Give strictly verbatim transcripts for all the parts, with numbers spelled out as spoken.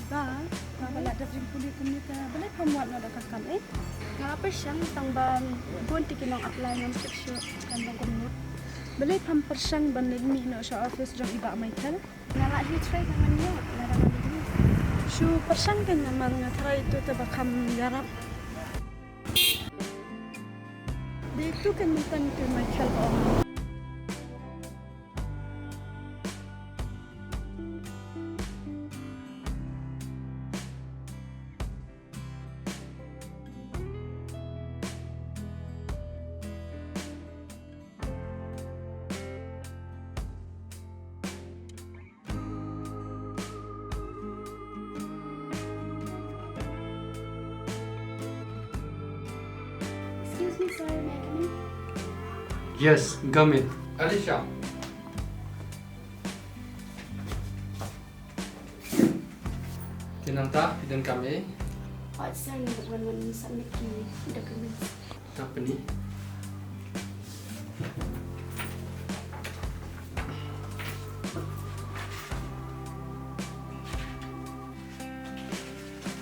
Ba, ba la dep ring puli kumne te balei pham wad noh da ka kam, eh? Nga la pyrshang tang ba bun te ki nong apply ngam tip shuh, kan long kumno. Balei pham pyrshang ban leit mih noh sha office jong i Bah Michael? Nga la hi try ka ngan ïoh, nga dang ïoh. Shu pyrshang kan namar nga try tu te ba kham ïarap. Dei tu kan mynta tu Michael ba ong. Excuse me, sir, may I come in? Yes, come in. Alisha. Te nangta phi donkam ei? Hooid sir, nga dang wan wan submit ki documents. Tapni.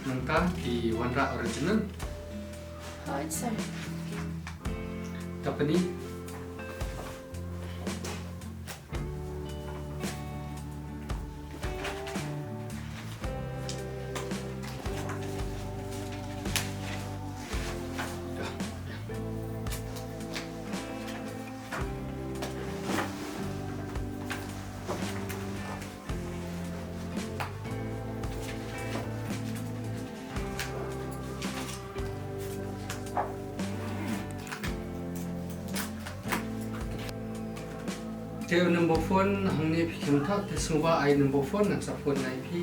Nangta ki wanrah original. Hooid sir. Tapni. Te u number phone hangne phi khlem thoh, te sngewbha ai number phone, ngan sa phone ïa phi.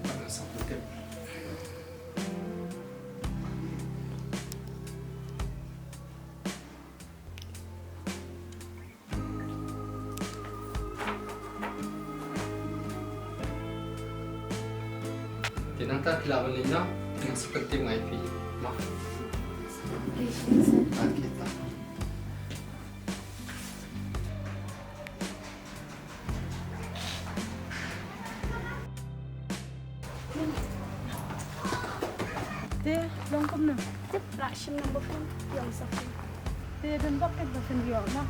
Ngan sa phone tip. Te nangta phi lah ban leit noh, ngan sa pyntip ïa phi. Mo. Okay, ta. Te long kumno? Tip, lah shim number phone, ïoh sa phone. Te don bok, eh, ba phin ïoh na.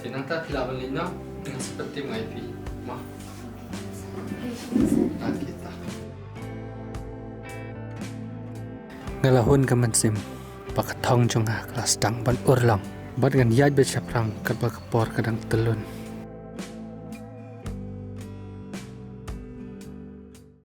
Te nangta phi lah ban leit noh, ngan sa pyntip ïa phi. Mo. Okay, ta. Nga la hun ka mynsiem ba ka thong jong nga ka la sdang ban urlong bad ngan ïaid beit shaphrang katba ka por ka dang tyllun.